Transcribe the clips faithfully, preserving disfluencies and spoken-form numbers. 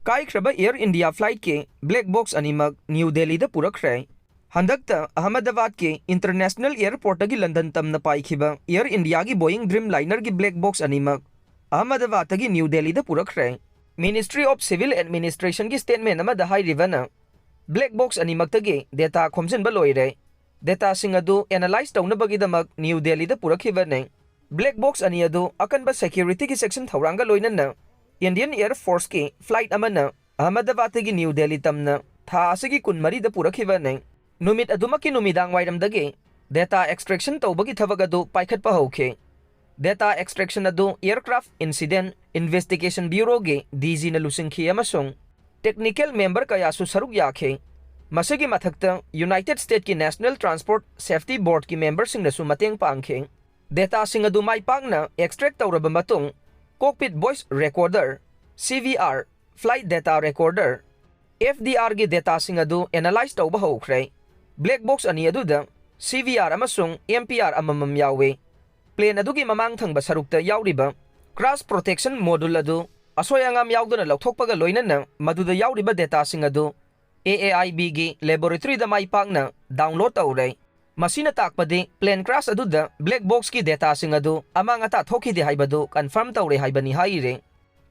ꯀꯥꯏꯈ꯭ꯔꯕ Air India flightꯀꯤ black box ꯑꯅꯤꯃꯛ New Delhiꯗ ꯄꯨꯔꯛꯈ꯭ꯔꯦ꯫ ꯍꯟꯗꯛꯇ ꯑꯍꯃꯗꯥꯕꯥꯗꯀꯤ International Airportꯇꯒꯤ London ꯇꯝꯅ ꯄꯥꯏꯈꯤꯕ Air Indiaꯒꯤ Boeing Dreamlinerꯒꯤ black box ꯑꯅꯤꯃꯛ ꯑꯍꯃꯗꯥꯕꯥꯗꯇꯒꯤ New Delhiꯗ ꯄꯨꯔꯛꯈ꯭ꯔꯦ꯫ Ministry of Civil Administrationꯒꯤ statement ꯑꯃꯗ ꯍꯥꯏꯔꯤꯕꯅ, black box ꯑꯅꯤꯃꯛꯇꯒꯤ data ꯈꯣꯝꯖꯤꯟꯕ ꯂꯣꯏꯔꯦ꯫ Dataꯁꯤꯡ ꯑꯗꯨ analyse ꯇꯧꯅꯕꯒꯤꯗꯃꯛ New Delhiꯗ ꯄꯨꯔꯛꯈꯤꯕꯅꯤ꯫ Black box ꯑꯅꯤ ꯑꯗꯨ ꯑꯀꯟꯕ securityꯒꯤ section ꯊꯧꯔꯥꯡꯒ ꯂꯣꯏꯅꯅ Indian Air Forceꯀꯤ flight ꯑꯃꯅ ꯑꯍꯃꯗꯥꯕꯥꯗꯇꯒꯤ New Delhi ꯇꯝꯅ ꯊꯥ ꯑꯁꯤꯒꯤ ꯀꯨꯟꯃꯔꯤꯗ ꯄꯨꯔꯛꯈꯤꯕꯅꯤ꯫ ꯅꯨꯃꯤꯠ ꯑꯗꯨꯃꯛꯀꯤ ꯅꯨꯃꯤꯗꯥꯡ ꯋꯥꯏꯔꯝꯗꯒꯤ data extraction ꯇꯧꯕꯒꯤ ꯊꯕꯛ ꯑꯗꯨ ꯄꯥꯏꯈꯠꯄ ꯍꯧꯈꯤ꯫ Data extraction ꯑꯗꯨ Aircraft Incident Investigation Bureauꯒꯤ DGꯅ ꯂꯨꯆꯤꯡꯈꯤ ꯑꯃꯁꯨꯡ technical member ꯀꯌꯥꯁꯨ ꯁꯔꯨꯛ ꯌꯥꯈꯤ꯫ ꯃꯁꯤꯒꯤ ꯃꯊꯛꯇ United Statesꯀꯤ National Transport Safety Boardꯀꯤ memberꯁꯤꯡꯅꯁꯨ ꯃꯇꯦꯡ ꯄꯥꯡꯈꯤ꯫ Dataꯁꯤꯡ ꯑꯗꯨ ꯃꯥꯏ ꯄꯥꯛꯅ extract ꯇꯧꯔꯕ ꯃꯇꯨꯡ, cockpit voice recorder, CVR, flight data recorder, FDRꯒꯤ dataꯁꯤꯡ ꯑꯗꯨ analyse ꯇꯧꯕ ꯍꯧꯈ꯭ꯔꯦ꯫ Black box ꯑꯅꯤ ꯑꯗꯨꯗ CVR ꯑꯃꯁꯨꯡ MPR ꯑꯃꯃꯝ ꯌꯥꯎꯏ꯫ Plane ꯑꯗꯨꯒꯤ ꯃꯃꯥꯡ ꯊꯪꯕ ꯁꯔꯨꯛꯇ ꯌꯥꯎꯔꯤꯕ crash protection module ꯑꯗꯨ ꯑꯁꯣꯏ ꯑꯉꯥꯝ ꯌꯥꯎꯗꯅ ꯂꯧꯊꯣꯛꯄꯒ ꯂꯣꯏꯅꯅ ꯃꯗꯨꯗ ꯌꯥꯎꯔꯤꯕ dataꯁꯤꯡ ꯑꯗꯨ AAIBꯒꯤ laboratoryꯗ ꯃꯥꯏ ꯄꯥꯛꯅ download ꯇꯧꯔꯦ꯫ ꯃꯁꯤꯅ ꯇꯥꯛꯄꯗꯤ plane crash ꯑꯗꯨꯗ black boxꯀꯤ dataꯁꯤꯡ ꯑꯗꯨ ꯑꯃꯥꯡ ꯑꯇꯥ ꯊꯣꯛꯈꯤꯗꯦ ꯍꯥꯏꯕꯗꯨ confirm ꯇꯧꯔꯦ ꯍꯥꯏꯕꯅꯤ ꯍꯥꯏꯔꯤ꯫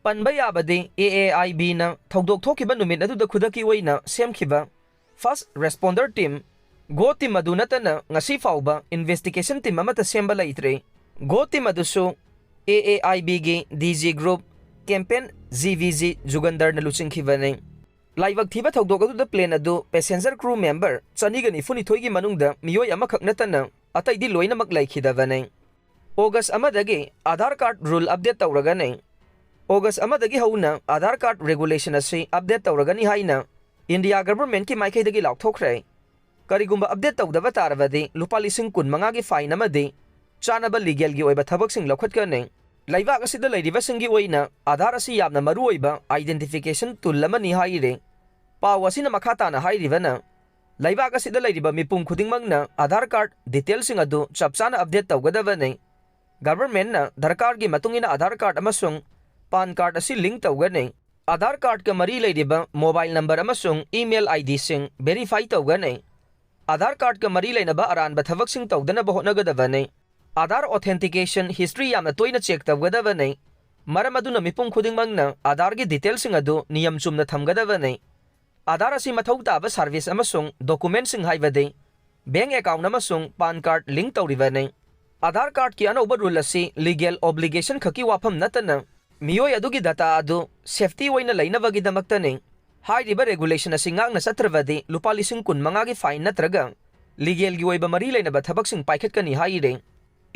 ꯄꯟꯕ ꯌꯥꯕꯗꯤ AAIBꯅ ꯊꯧꯗꯣꯛ ꯊꯣꯛꯈꯤꯕ ꯅꯨꯃꯤꯠ ꯑꯗꯨꯗ ꯈꯨꯗꯛꯀꯤ ꯑꯣꯏꯅ ꯁꯦꯝꯈꯤꯕ first responder team, GO team ꯑꯗꯨ ꯅꯠꯇꯅ ꯉꯁꯤ ꯐꯥꯎꯕ investigation team ꯑꯃꯠꯇ ꯁꯦꯝꯕ ꯂꯩꯇ꯭ꯔꯤ꯫ GO team ꯑꯗꯨꯁꯨ AAIBꯒꯤ DG Group campaign GVG ꯖꯨꯒꯟꯗꯔꯅ ꯂꯨꯆꯤꯡꯈꯤꯕꯅꯤ꯫ ꯂꯥꯏꯕꯛ ꯊꯤꯕ ꯊꯧꯗꯣꯛ ꯑꯗꯨꯗ plane ꯑꯗꯨ passenger crew member ꯆꯅꯤꯒ ꯅꯤꯐꯨꯅꯤꯊꯣꯏꯒꯤ ꯃꯅꯨꯡꯗ ꯃꯤꯑꯣꯏ ꯑꯃꯈꯛ ꯅꯠꯇꯅ ꯑꯇꯩꯗꯤ ꯂꯣꯏꯅꯃꯛ ꯂꯩꯈꯤꯗꯕꯅꯤ꯫ August ꯑꯃꯗꯒꯤ Aadhaar card rule update ꯇꯧꯔꯒꯅꯤ꯫ August ꯑꯃꯗꯒꯤ ꯍꯧꯅ Aadhaar card regulation ꯑꯁꯤ update ꯇꯧꯔꯒꯅꯤ ꯍꯥꯏꯅ India governmentꯀꯤ ꯃꯥꯏꯀꯩꯗꯒꯤ ꯂꯥꯎꯊꯣꯛꯈ꯭ꯔꯦ꯫ ꯀꯔꯤꯒꯨꯝꯕ update ꯇꯧꯗꯕ ꯇꯥꯔꯕꯗꯤ ꯂꯨꯄꯥ ꯂꯤꯁꯤꯡ ꯀꯨꯟ ꯃꯉꯥꯒꯤ fine ꯑꯃꯗꯤ ꯆꯥꯅꯕ legalꯒꯤ ꯑꯣꯏꯕ ꯊꯕꯛꯁꯤꯡ ꯂꯧꯈꯠꯀꯅꯤ꯫ ꯂꯩꯕꯥꯛ ꯑꯁꯤꯗ ꯂꯩꯔꯤꯕꯁꯤꯡꯒꯤ ꯑꯣꯏꯅ Aadhaar ꯑꯁꯤ ꯌꯥꯝꯅ ꯃꯔꯨꯑꯣꯏꯕ identification tool ꯑꯃꯅꯤ ꯍꯥꯏꯔꯤ꯫ ꯄꯥꯎ ꯑꯁꯤꯅ ꯃꯈꯥ ꯇꯥꯅ ꯍꯥꯏꯔꯤꯕꯅ, ꯂꯩꯕꯥꯛ ꯑꯁꯤꯗ ꯂꯩꯔꯤꯕ ꯃꯤꯄꯨꯝ ꯈꯨꯗꯤꯡꯃꯛꯅ Aadhaar card detailꯁꯤꯡ ꯑꯗꯨ ꯆꯞ ꯆꯥꯅ update ꯇꯧꯒꯗꯕꯅꯤ꯫ Governmentꯅ ꯗꯔꯀꯥꯔꯒꯤ ꯃꯇꯨꯡ ꯏꯟꯅ Aadhaar card ꯑꯃꯁꯨꯡ PAN card ꯑꯁꯤ link ꯇꯧꯒꯅꯤ꯫ ꯑꯥꯙꯥꯔ ꯀꯥꯔꯗꯀ ꯃꯔꯤ ꯂꯩꯔꯤꯕ ꯃꯣꯕꯥꯏꯜ ꯅꯝꯕꯔ ꯑꯃꯁꯨꯡ ꯏꯃꯦꯜ ꯑꯥꯏ ꯗꯤꯁꯤꯡ ꯚꯦꯔꯤꯐꯥꯏ ꯇꯧꯒꯅꯤ꯫ ꯑꯥꯙꯥꯔ ꯀꯥꯔꯗꯀ ꯃꯔꯤ ꯂꯩꯅꯕ ꯑꯔꯥꯟꯕ ꯊꯕꯛꯁꯤꯡ ꯇꯧꯗꯅꯕ ꯍꯣꯠꯅꯒꯗꯕꯅꯤ꯫ ꯑꯥꯙꯥꯔ ꯑꯣꯊꯦꯟꯇꯤꯀꯦꯁꯟ ꯍꯤꯁꯇ꯭ꯔꯤ ꯌꯥꯝꯅ ꯇꯣꯏꯅ ꯆꯦꯛ ꯇꯧꯒꯗꯕꯅꯤ꯫ ꯃꯔꯝ ꯑꯗꯨꯅ ꯃꯤꯄꯨꯝ ꯈꯨꯗꯤꯡꯃꯛꯅ ꯑꯥꯙꯥꯔꯒꯤ ꯗꯤꯇꯦꯜꯁꯤꯡ ꯑꯗꯨ ꯅꯤꯌꯝ ꯆꯨꯝꯅ ꯊꯝꯒꯗꯕꯅꯤ꯫ ꯑꯥꯙꯥꯔ ꯑꯁꯤ ꯃꯊꯧ ꯇꯥꯕ ꯁꯥꯔꯚꯤꯁ ꯑꯃꯁꯨꯡ ꯗꯣꯀꯨꯃꯦꯟꯠꯁꯤꯡ, ꯍꯥꯏꯕꯗꯤ ꯕꯦꯡꯛ ꯑꯦꯀꯥꯎꯟꯠ ꯑꯃꯁꯨꯡ ꯄꯥꯟ ꯀꯥꯔꯗ ꯂꯤꯡꯛ ꯇꯧꯔꯤꯕꯅꯤ꯫ ꯑꯥꯙꯥꯔ ꯀꯥꯔꯗꯀꯤ ꯑꯅꯧꯕ ꯔꯨꯜ ꯑꯁꯤ ꯂꯤꯒꯦꯜ ꯑꯣꯕ꯭ꯂꯤꯒꯦꯁꯟ ꯈꯛꯀꯤ ꯋꯥꯐꯝ ꯅꯠꯇꯅ ꯃꯤꯑꯣꯏ ꯑꯗꯨꯒꯤ ꯗꯇꯥ ꯑꯗꯨ ꯁꯦꯐꯇꯤ ꯑꯣꯏꯅ ꯂꯩꯅꯕꯒꯤꯗꯃꯛꯇꯅꯤ꯫ ꯍꯥꯏꯔꯤꯕ ꯔꯦꯒꯨꯂꯦꯁꯟ ꯑꯁꯤ ꯉꯥꯛꯅ ꯆꯠꯇ꯭ꯔꯕꯗꯤ ꯂꯨꯄꯥ ꯂꯤꯁꯤꯡ ꯀꯨꯟ ꯃꯉꯥꯒꯤ ꯐꯥꯏꯟ ꯅꯠꯇ꯭ꯔꯒ ꯂꯤꯒꯦꯜꯒꯤ ꯑꯣꯏꯕ ꯃꯔꯤ ꯂꯩꯅꯕ ꯊꯕꯛꯁꯤꯡ ꯄꯥꯏꯈꯠꯀꯅꯤ ꯍꯥꯏꯔꯤ꯫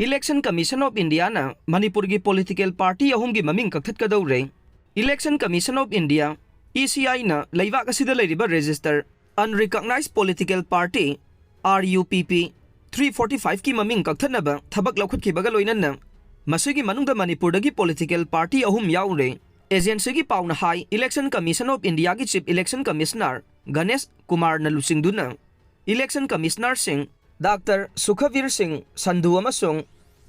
Election Commission of Indiaꯅ ꯃꯅꯤꯄꯨꯔꯒꯤ ꯄꯣꯂꯤꯇꯤꯀꯦꯜ ꯄꯥꯔꯇꯤ ꯑꯍꯨꯝꯒꯤ ꯃꯃꯤꯡ ꯀꯛꯊꯠꯀꯗꯧꯔꯦ꯫ Election Commission of India, E C Iꯅ ꯂꯩꯕꯥꯛ ꯑꯁꯤꯗ ꯂꯩꯔꯤꯕ register unrecognised political party, R U P P, three forty fiveꯀꯤ ꯃꯃꯤꯡ ꯀꯛꯊꯠꯅꯕ ꯊꯕꯛ ꯂꯧꯈꯠꯈꯤꯕꯒ ꯂꯣꯏꯅꯅ ꯃꯁꯤꯒꯤ ꯃꯅꯨꯡꯗ ꯃꯅꯤꯄꯨꯔꯗꯒꯤ ꯄꯣꯂꯤꯇꯤꯀꯦꯜ ꯄꯥꯔꯇꯤ ꯑꯍꯨꯝ ꯌꯥꯎꯔꯦ꯫ ꯑꯦꯖꯦꯟꯁꯤꯒꯤ ꯄꯥꯎꯅ ꯍꯥꯏ, Election Commission of Indiaꯒꯤ Chief Election Commissioner Ganesh ꯀꯨꯃꯥꯔꯅ ꯂꯨꯆꯤꯡꯗꯨꯅ Election Commissionerꯁꯤꯡ ꯗꯥꯛꯇꯔ ꯁꯨꯈꯕꯤꯔ ꯁꯤꯡ ꯁꯟꯙꯨ ꯑꯃꯁꯨꯡ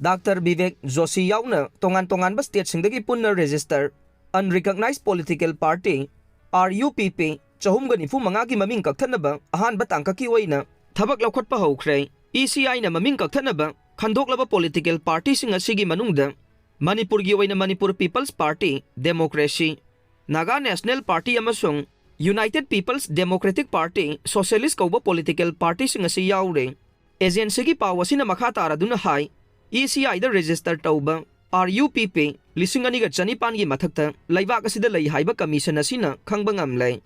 ꯗꯥꯛꯇꯔ ꯕꯤꯕꯦꯛ ꯖꯣꯁꯤ ꯌꯥꯎꯅ ꯇꯣꯉꯥꯟ ꯇꯣꯉꯥꯟꯕ ꯁ꯭ꯇꯦꯠꯁꯤꯡꯗꯒꯤ ꯄꯨꯟꯅ register unrecognised political party, R U P P, ꯆꯍꯨꯝꯒ ꯅꯤꯐꯨ ꯃꯉꯥꯒꯤ ꯃꯃꯤꯡ ꯀꯛꯊꯠꯅꯕ ꯑꯍꯥꯟꯕ ꯇꯥꯡꯀꯛꯀꯤ ꯑꯣꯏꯅ ꯊꯕꯛ ꯂꯧꯈꯠꯄ ꯍꯧꯈ꯭ꯔꯦ꯫ E C Iꯅ ꯃꯃꯤꯡ ꯀꯛꯊꯠꯅꯕ ꯈꯟꯗꯣꯛꯂꯕ ꯄꯣꯂꯤꯇꯤꯀꯦꯜ ꯄꯥꯔꯇꯤꯁꯤꯡ ꯑꯁꯤꯒꯤ ꯃꯅꯨꯡꯗ ꯃꯅꯤꯄꯨꯔꯒꯤ ꯑꯣꯏꯅ Manipur peoples party, democracy, Naga national party ꯑꯃꯁꯨꯡ united peoples democratic party, socialist ꯀꯧꯕ ꯄꯣꯂꯤꯇꯤꯀꯦꯜ ꯄꯥꯔꯇꯤꯁꯤꯡ ꯑꯁꯤ ꯌꯥꯎꯔꯦ꯫ ꯑꯦꯖꯦꯟꯁꯤꯒꯤ ꯄꯥꯎ ꯑꯁꯤꯅ ꯃꯈꯥ ꯇꯥꯔꯗꯨꯅ ꯍꯥꯏ, E C Iꯗ ꯔꯦꯖꯤꯁꯇꯔ ꯇꯧꯕ R U P P ꯂꯤꯁꯤꯡ ꯑꯅꯤꯒ ꯆꯅꯤꯄꯥꯟꯒꯤ ꯃꯊꯛꯇ ꯂꯩꯕꯥꯛ ꯑꯁꯤꯗ ꯂꯩ ꯍꯥꯏꯕ ꯀꯃꯤꯁꯟ ꯑꯁꯤꯅ ꯈꯪꯕ ꯉꯝꯂꯦ꯫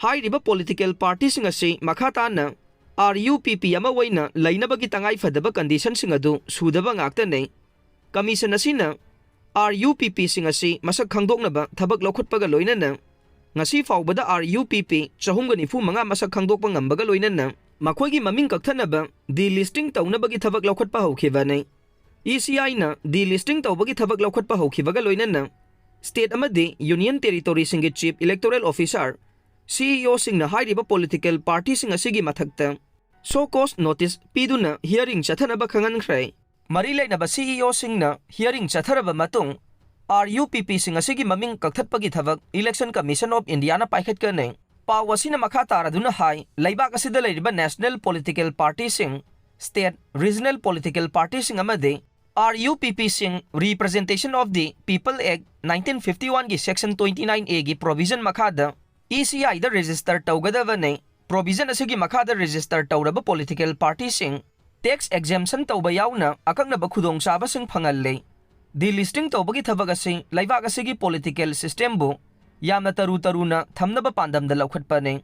ꯍꯥꯏꯔꯤꯕ ꯄꯣꯂꯤꯇꯤꯀꯦꯜ ꯄꯥꯔꯇꯤꯁꯤꯡ ꯑꯁꯤ ꯃꯈꯥ ꯇꯥꯅ R U P P ꯑꯃ ꯑꯣꯏꯅ ꯂꯩꯅꯕꯒꯤ ꯇꯉꯥꯏ ꯐꯗꯕ ꯀꯟꯗꯤꯁꯟꯁꯤꯡ ꯑꯗꯨ ꯁꯨꯗꯕ ꯉꯥꯛꯇꯅꯤ꯫ ꯀꯃꯤꯁꯟ ꯑꯁꯤꯅ R U P Pꯁꯤꯡ ꯑꯁꯤ ꯃꯁꯛ ꯈꯪꯗꯣꯛꯅꯕ ꯊꯕꯛ ꯂꯧꯈꯠꯄꯒ ꯂꯣꯏꯅꯅ ꯉꯁꯤ ꯐꯥꯎꯕꯗ R U P P ꯆꯍꯨꯝꯒ ꯅꯤꯐꯨ ꯃꯉꯥ ꯃꯁꯛ ꯈꯪꯗꯣꯛꯄ ꯉꯝꯕꯒ ꯂꯣꯏꯅꯅ ꯃꯈꯣꯏꯒꯤ ꯃꯃꯤꯡ ꯀꯛꯊꯠꯅꯕ delisting ꯇꯧꯅꯕꯒꯤ ꯊꯕꯛ ꯂꯧꯈꯠꯄ ꯍꯧꯈꯤꯕꯅꯤ꯫ E C Iꯅ delisting ꯇꯧꯕꯒꯤ ꯊꯕꯛ ꯂꯧꯈꯠꯄ ꯍꯧꯈꯤꯕꯒ ꯂꯣꯏꯅꯅ ꯁ꯭ꯇꯦꯠ ꯑꯃꯗꯤ ꯌꯨꯅꯤꯌꯟ ꯇꯦꯔꯤꯇꯣꯔꯤꯁꯤꯡꯒꯤ chief electoral officer, C E Oꯁꯤꯡꯅ ꯍꯥꯏꯔꯤꯕ ꯄꯣꯂꯤꯇꯤꯀꯦꯜ ꯄꯥꯔꯇꯤꯁꯤꯡ ꯑꯁꯤꯒꯤ ꯃꯊꯛꯇ ꯁꯣ ꯀꯣꯁ ꯅꯣꯇꯤꯁ ꯄꯤꯗꯨꯅ ꯍꯤꯌꯔꯤꯡ ꯆꯠꯊꯅꯕ ꯈꯪꯍꯟꯈ꯭ꯔꯦ꯫ ꯃꯔꯤ ꯂꯩꯅꯕ C E Oꯁꯤꯡꯅ ꯍꯤꯌꯔꯤꯡ ꯆꯠꯊꯔꯕ ꯃꯇꯨꯡ RUPPꯁꯤꯡ ꯑꯁꯤꯒꯤ ꯃꯃꯤꯡ ꯀꯛꯊꯠꯄꯒꯤ ꯊꯕꯛ Election Commission of Indiaꯅ ꯄꯥꯏꯈꯠꯀꯅꯤ꯫ ꯄꯥꯎ ꯑꯁꯤꯅ ꯃꯈꯥ ꯇꯥꯔꯗꯨꯅ ꯍꯥꯏ, ꯂꯩꯕꯥꯛ ꯑꯁꯤꯗ ꯂꯩꯔꯤꯕ national political partyꯁꯤꯡ, state, regional political partyꯁꯤꯡ ꯑꯃꯗꯤ RUPPꯁꯤꯡ Representation of the People Act nineteen fifty oneꯒꯤ Section twenty nine Aꯒꯤ provision ꯃꯈꯥꯗ ECIꯗ register ꯇꯧꯒꯗꯕꯅꯤ꯫ Provision ꯑꯁꯤꯒꯤ ꯃꯈꯥꯗ register ꯇꯧꯔꯕ political partyꯁꯤꯡ tax exemption ꯇꯧꯕ ꯌꯥꯎꯅ ꯑꯀꯛꯅꯕ ꯈꯨꯗꯣꯡꯆꯥꯕꯁꯤꯡ ꯐꯪꯍꯜꯂꯤ꯫ Delisting ꯇꯧꯕꯒꯤ ꯊꯕꯛ ꯑꯁꯤ ꯂꯩꯕꯥꯛ ꯑꯁꯤꯒꯤ political systemꯕꯨ ꯌꯥꯝꯅ ꯇꯔꯨ ꯇꯔꯨꯅ ꯊꯝꯅꯕ ꯄꯥꯟꯗꯝꯗ ꯂꯧꯈꯠꯄꯅꯤ꯫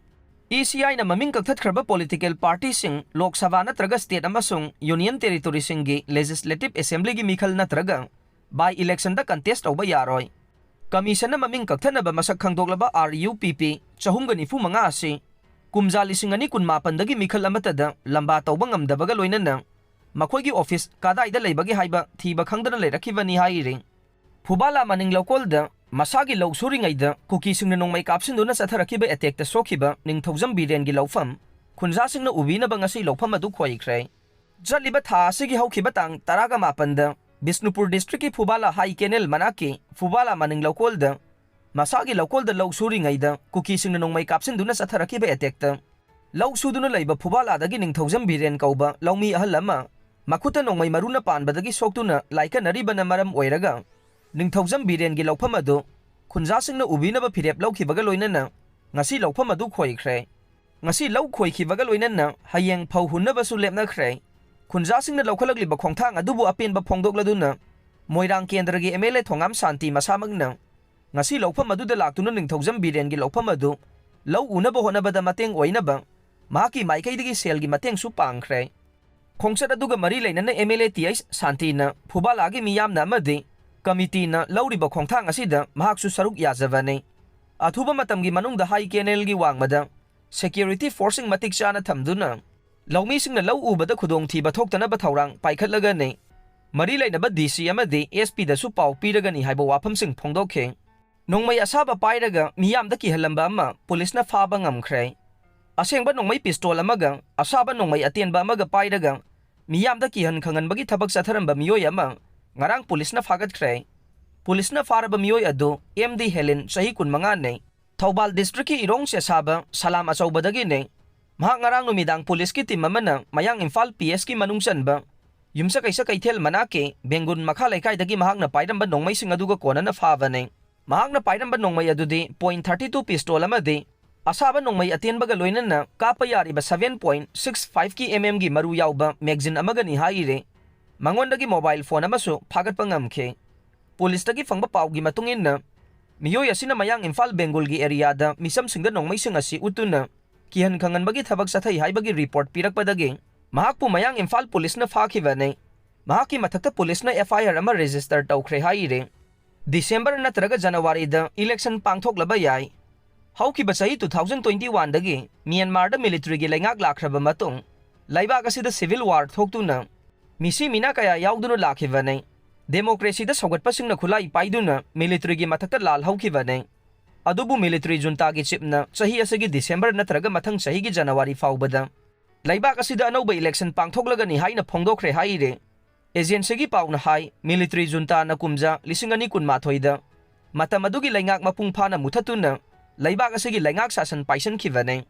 ECIꯅ ꯃꯃꯤꯡ ꯀꯛꯊꯠꯈ꯭ꯔꯕ political partyꯁꯤꯡ ꯂꯣꯛ ꯁꯚꯥ ꯅꯠꯇ꯭ꯔꯒ state ꯑꯃꯁꯨꯡ union territoryꯁꯤꯡꯒꯤ legislative assemblyꯒꯤ ꯃꯤꯈꯜ ꯅꯠꯇ꯭ꯔꯒ by electionꯗ contest ꯇꯧꯕ ꯌꯥꯔꯣꯏ꯫ Commissionꯅ ꯃꯃꯤꯡ ꯀꯛꯊꯠꯅꯕ ꯃꯁꯛ ꯈꯪꯗꯣꯛꯂꯕ RUPP ꯆꯍꯨꯝꯒ ꯅꯤꯐꯨ ꯃꯉꯥ ꯑꯁꯤ ꯀꯨꯝꯖꯥ ꯂꯤꯁꯤꯡ ꯑꯅꯤ ꯀꯨꯟꯃꯥꯄꯟꯗꯒꯤ ꯃꯤꯈꯜ ꯑꯃꯠꯇꯗ ꯂꯝꯕꯥ ꯇꯧꯕ ꯉꯝꯗꯕꯒ ꯂꯣꯏꯅꯅ ꯃꯈꯣꯏꯒꯤ office ꯀꯗꯥꯏꯗ ꯂꯩꯕꯒꯦ ꯍꯥꯏꯕ ꯊꯤꯕ ꯈꯪꯗꯅ ꯂꯩꯔꯛꯈꯤꯕꯅꯤ ꯍꯥꯏꯔꯤ꯫ ꯐꯨꯕꯥꯂꯥ ꯃꯅꯤꯡ ꯂꯧꯀꯣꯜꯗ ꯃꯁꯥꯒꯤ ꯂꯧ ꯁꯨꯔꯤꯉꯩꯗ ꯀꯨꯀꯤꯁꯤꯡꯅ ꯅꯣꯡꯃꯩ ꯀꯥꯞꯁꯤꯟꯗꯨꯅ ꯆꯠꯊꯔꯛꯈꯤꯕ attackꯇ ꯁꯣꯛꯈꯤꯕ ꯅꯤꯡꯊꯧꯖꯝ ꯕꯤꯔꯦꯟꯒꯤ ꯂꯧꯐꯝ ꯈꯨꯟꯖꯥꯁꯤꯡꯅ ꯎꯕꯤꯅꯕ ꯉꯁꯤ ꯂꯧꯐꯝ ꯑꯗꯨ ꯈꯣꯏꯈ꯭ꯔꯦ꯫ ꯆꯠꯂꯤꯕ ꯊꯥ ꯑꯁꯤꯒꯤ ꯍꯧꯈꯤꯕ ꯇꯥꯡ ꯇꯔꯥꯒ ꯃꯥꯄꯟꯗ ꯕꯤꯁꯅꯨꯄꯨꯔ districtꯀꯤ ꯐꯨꯕꯥꯂꯥ high canal ꯃꯅꯥꯛꯀꯤ ꯐꯨꯕꯥꯂꯥ ꯃꯅꯤꯡ ꯂꯧꯀꯣꯜꯗ ꯃꯁꯥꯒꯤ ꯂꯧꯀꯣꯜꯗ ꯂꯧ ꯁꯨꯔꯤꯉꯩꯗ ꯀꯨꯀꯤꯁꯤꯡꯅ ꯅꯣꯡꯃꯩ ꯀꯥꯞꯁꯤꯟꯗꯨꯅ ꯆꯠꯊꯔꯛꯈꯤꯕ attackꯇ ꯂꯧ ꯁꯨꯗꯨꯅ ꯂꯩꯕ ꯐꯨꯕꯥꯂꯥꯗꯒꯤ ꯅꯤꯡꯊꯧꯖꯝ ꯕꯤꯔꯦꯟ ꯀꯧꯕ ꯂꯧꯃꯤ ꯑꯍꯜ ꯑꯃ ꯃꯈꯨꯠꯇ ꯅꯣꯡꯃꯩ ꯃꯔꯨꯅ ꯄꯥꯟꯕꯗꯒꯤ ꯁꯣꯛꯇꯨꯅ ꯂꯥꯏꯀꯠꯅꯔꯤꯕꯅ ꯃꯔꯝ ꯑꯣꯏꯔꯒ ꯅꯤꯡꯊꯧꯖꯝ ꯕꯤꯔꯦꯟꯒꯤ ꯂꯧꯐꯝ ꯑꯗꯨ ꯈꯨꯟꯖꯥꯁꯤꯡꯅ ꯎꯕꯤꯅꯕ ꯐꯤꯔꯦꯞ ꯂꯧꯈꯤꯕꯒ ꯂꯣꯏꯅꯅ ꯉꯁꯤ ꯂꯧꯐꯝ ꯑꯗꯨ ꯈꯣꯏꯈ꯭ꯔꯦ꯫ ꯉꯁꯤ ꯂꯧ ꯈꯣꯏꯈꯤꯕꯒ ꯂꯣꯏꯅꯅ ꯍꯌꯦꯡ ꯐꯧ ꯍꯨꯟꯅꯕꯁꯨ ꯂꯦꯞꯅꯈ꯭ꯔꯦ꯫ ꯈꯨꯟꯖꯥꯁꯤꯡꯅ ꯂꯧꯈꯠꯂꯛꯂꯤꯕ ꯈꯣꯡꯊꯥꯡ ꯑꯗꯨꯕꯨ ꯑꯄꯦꯟꯕ ꯐꯣꯡꯗꯣꯛꯂꯗꯨꯅ ꯃꯣꯏꯔꯥꯡ ꯀꯦꯟꯗ꯭ꯔꯒꯤ MLA ꯊꯣꯉꯥꯝ ꯁꯥꯟꯇꯤ ꯃꯁꯥꯃꯛꯅ ꯉꯁꯤ ꯂꯧꯐꯝ ꯑꯗꯨꯗ ꯂꯥꯛꯇꯨꯅ ꯅꯤꯡꯊꯧꯖꯝ ꯕꯤꯔꯦꯟꯒꯤ ꯂꯧꯐꯝ ꯑꯗꯨ ꯂꯧ ꯎꯅꯕ ꯍꯣꯠꯅꯕꯗ ꯃꯇꯦꯡ ꯑꯣꯏꯅꯕ ꯃꯍꯥꯛꯀꯤ ꯃꯥꯏꯀꯩꯗꯒꯤ ꯁꯦꯜꯒꯤ ꯃꯇꯦꯡꯁꯨ ꯄꯥꯡꯈ꯭ꯔꯦ꯫ ꯈꯣꯡꯆꯠ ꯑꯗꯨꯒ ꯃꯔꯤ ꯂꯩꯅꯅ MLA ꯇꯤ ꯑꯩꯆ ꯁꯥꯟꯇꯤꯅ ꯐꯨꯕꯥꯂꯥꯒꯤ ꯃꯤꯌꯥꯝꯅ ꯑꯃꯗꯤ ꯀꯃꯤꯇꯤꯅ ꯂꯧꯔꯤꯕ ꯈꯣꯡꯊꯥꯡ ꯑꯁꯤꯗ ꯃꯍꯥꯛꯁꯨ ꯁꯔꯨꯛ ꯌꯥꯖꯕꯅꯤ꯫ ꯑꯊꯨꯕ ꯃꯇꯝꯒꯤ ꯃꯅꯨꯡꯗ high canalꯒꯤ ꯋꯥꯡꯃꯗ security forceꯁꯤꯡ ꯃꯇꯤꯛ ꯆꯥꯅ ꯊꯝꯗꯨꯅ ꯂꯧꯃꯤꯁꯤꯡꯅ ꯂꯧ ꯎꯕꯗ ꯈꯨꯗꯣꯡꯊꯤꯕ ꯊꯣꯛꯇꯅꯕ ꯊꯧꯔꯥꯡ ꯄꯥꯏꯈꯠꯂꯒꯅꯤ꯫ ꯃꯔꯤ ꯂꯩꯅꯕ DC ꯑꯃꯗꯤ SPꯗꯁꯨ ꯄꯥꯎ ꯄꯤꯔꯒꯅꯤ ꯍꯥꯏꯕ ꯋꯥꯐꯝꯁꯤꯡ ꯐꯣꯡꯗꯣꯛꯈꯤ꯫ ꯅꯣꯡꯃꯩ ꯑꯁꯥꯕ ꯄꯥꯏꯔꯒ ꯃꯤꯌꯥꯝꯗ ꯀꯤꯍꯜꯂꯝꯕ ꯑꯃ ꯄꯨꯂꯤꯁꯅ ꯐꯥꯕ ꯉꯝꯈ꯭ꯔꯦ꯫ ꯑꯁꯦꯡꯕ ꯅꯣꯡꯃꯩ pistol ꯑꯃꯒ ꯑꯁꯥꯕ ꯅꯣꯡꯃꯩ ꯑꯇꯦꯟꯕ ꯑꯃꯒ ꯄꯥꯏꯔꯒ ꯃꯤꯌꯥꯝꯗ ꯀꯤꯍꯟ ꯈꯪꯍꯟꯕꯒꯤ ꯊꯕꯛ ꯆꯠꯊꯔꯝꯕ ꯃꯤꯑꯣꯏ ꯑꯃ ꯉꯔꯥꯡ ꯄꯨꯂꯤꯁꯅ ꯐꯥꯒꯠꯈ꯭ꯔꯦ꯫ ꯄꯨꯂꯤꯁꯅ ꯐꯥꯔꯕ ꯃꯤꯑꯣꯏ ꯑꯗꯨ ꯑꯦꯝ ꯗꯤ ꯍꯦꯂꯤꯟ, ꯆꯍꯤ ꯀꯨꯟꯃꯉꯥꯅꯤ, ꯊꯧꯕꯥꯜ ꯗꯤꯁꯇ꯭ꯔꯤꯛꯀꯤ ꯏꯔꯣꯡ ꯁꯦꯁꯥꯕ ꯁꯂꯥꯝ ꯑꯆꯧꯕꯗꯒꯤꯅꯤ꯫ ꯃꯍꯥꯛ ꯉꯔꯥꯡ ꯅꯨꯃꯤꯗꯥꯡ ꯄꯨꯂꯤꯁꯀꯤ ꯇꯤꯝ ꯑꯃꯅ ꯃꯌꯥꯡ ꯏꯝꯐꯥꯜ ꯄꯤ ꯑꯦꯁꯀꯤ ꯃꯅꯨꯡ ꯆꯟꯕ ꯌꯨꯝꯁꯀꯩꯁ ꯀꯩꯊꯦꯜ ꯃꯅꯥꯛꯀꯤ ꯕꯦꯡꯒꯨꯟ ꯃꯈꯥ ꯂꯩꯀꯥꯏꯗꯒꯤ ꯃꯍꯥꯛꯅ ꯄꯥꯏꯔꯝꯕ ꯅꯣꯡꯃꯩꯁꯤꯡ ꯑꯗꯨꯒ ꯀꯣꯟꯅꯅ ꯐꯥꯕꯅꯤ꯫ ꯃꯍꯥꯛꯅ ꯄꯥꯏꯔꯝꯕ ꯅꯣꯡꯃꯩ ꯑꯗꯨꯗꯤ ꯄꯣꯏꯟ ꯊꯥꯔꯇꯤ ꯇꯨ ꯄꯤꯁꯇꯣꯜ ꯑꯃꯗꯤ ꯑꯁꯥꯕ ꯅꯣꯡꯃꯩ ꯑꯇꯦꯟꯕꯒ ꯂꯣꯏꯅꯅ ꯀꯥꯞꯄ ꯌꯥꯔꯤꯕ ꯁꯚꯦꯟ ꯄꯣꯏꯟ ꯁꯤꯛꯁ ꯐꯥꯏꯚ ꯀꯤ ꯑꯦꯝ ꯑꯦꯝꯒꯤ ꯃꯔꯨ ꯌꯥꯎꯕ ꯃꯦꯒꯖꯤꯟ ꯑꯃꯒꯅꯤ ꯍꯥꯏꯔꯤ꯫ ꯃꯉꯣꯟꯗꯒꯤ ꯃꯣꯕꯥꯏꯜ ꯐꯣꯟ ꯑꯃꯁꯨ ꯐꯥꯒꯠꯄ ꯉꯝꯈꯤ꯫ ꯄꯨꯂꯤꯁꯇꯒꯤ ꯐꯪꯕ ꯄꯥꯎꯒꯤ ꯃꯇꯨꯡ ꯏꯟꯅ, ꯃꯤꯑꯣꯏ ꯑꯁꯤꯅ ꯃꯌꯥꯡ ꯏꯝꯐꯥꯜ ꯕꯦꯡꯒꯨꯜꯒꯤ ꯑꯦꯔꯤꯌꯥꯗ ꯃꯤꯆꯝꯁꯤꯡꯗ ꯅꯣꯡꯃꯩꯁꯤꯡ ꯑꯁꯤ ꯎꯠꯇꯨꯅ ꯀꯤꯍꯟ ꯈꯪꯍꯟꯕꯒꯤ ꯊꯕꯛ ꯆꯠꯊꯩ ꯍꯥꯏꯕꯒꯤ ꯔꯤꯄꯣꯔꯠ ꯄꯤꯔꯛꯄꯗꯒꯤ ꯃꯍꯥꯛꯄꯨ ꯃꯌꯥꯡ ꯏꯝꯐꯥꯜ ꯄꯨꯂꯤꯁꯅ ꯐꯥꯈꯤꯕꯅꯤ꯫ ꯃꯍꯥꯛꯀꯤ ꯃꯊꯛꯇ ꯄꯨꯂꯤꯁꯅ ꯑꯦꯐ ꯑꯥꯏ ꯑꯥꯔ ꯑꯃ ꯔꯦꯖꯤꯁꯇꯔ ꯇꯧꯈ꯭ꯔꯦ ꯍꯥꯏꯔꯤ꯫ ꯗꯤꯁꯦꯝꯕꯔ ꯅꯠꯇ꯭ꯔꯒ ꯖꯅꯋꯥꯔꯤꯗ ꯏꯂꯦꯛꯁꯟ ꯄꯥꯡꯊꯣꯛꯂꯕ ꯌꯥꯏ꯫ ꯍꯧꯈꯤꯕ ꯆꯍꯤ ꯇꯨ ꯊꯥꯎꯖꯟ ꯇ꯭ꯋꯦꯟꯇꯤ ꯋꯥꯟꯗꯒꯤ ꯃ꯭ꯌꯥꯟꯃꯥꯔꯗ ꯃꯤꯂꯤꯇꯔꯤꯒꯤ ꯂꯩꯉꯥꯛ ꯂꯥꯛꯈ꯭ꯔꯕ ꯃꯇꯨꯡ, ꯂꯩꯕꯥꯛ ꯑꯁꯤꯗ ꯁꯤꯚꯤꯜ ꯋꯥꯔ ꯊꯣꯛꯇꯨꯅ ꯃꯤꯁꯤ ꯃꯤꯅꯥ ꯀꯌꯥ ꯌꯥꯎꯗꯨꯅ ꯂꯥꯛꯈꯤꯕꯅꯤ꯫ ꯗꯦꯃꯣꯀ꯭ꯔꯦꯁꯤꯗ ꯁꯧꯒꯠꯄꯁꯤꯡꯅ ꯈꯨꯠꯂꯥꯏ ꯄꯥꯏꯗꯨꯅ ꯃꯤꯂꯤꯇꯔꯤꯒꯤ ꯃꯊꯛꯇ ꯂꯥꯜ ꯍꯧꯈꯤꯕꯅꯤ꯫ ꯑꯗꯨꯕꯨ ꯃꯤꯂꯤꯇꯔꯤ ꯖꯨꯟꯇꯥꯒꯤ ꯆꯤꯞꯅ ꯆꯍꯤ ꯑꯁꯤꯒꯤ ꯗꯤꯁꯦꯝꯕꯔ ꯅꯠꯇ꯭ꯔꯒ ꯃꯊꯪ ꯆꯍꯤꯒꯤ ꯖꯅꯋꯥꯔꯤ ꯐꯥꯎꯕꯗ ꯂꯩꯕꯥꯛ ꯑꯁꯤꯗ ꯑꯅꯧꯕ ꯏꯂꯦꯛꯁꯟ ꯄꯥꯡꯊꯣꯛꯂꯒꯅꯤ ꯍꯥꯏꯅ ꯐꯣꯡꯗꯣꯛꯈ꯭ꯔꯦ ꯍꯥꯏꯔꯤ꯫ ꯑꯦꯖꯦꯟꯁꯤꯒꯤ ꯄꯥꯎꯅ ꯍꯥꯏ, ꯃꯤꯂꯤꯇꯔꯤ ꯖꯨꯟꯇꯥꯅ ꯀꯨꯝꯖꯥ ꯂꯤꯁꯤꯡ ꯑꯅꯤ ꯀꯨꯟꯃꯥꯊꯣꯏꯗ ꯃꯇꯝ ꯑꯗꯨꯒꯤ ꯂꯩꯉꯥꯛ ꯃꯄꯨꯡ ꯐꯥꯅ ꯃꯨꯊꯠꯇꯨꯅ ꯂꯩꯕꯥꯛ ꯑꯁꯤꯒꯤ ꯂꯩꯉꯥꯛ ꯁꯥꯁꯟ ꯄꯥꯏꯁꯟꯈꯤꯕꯅꯤ꯫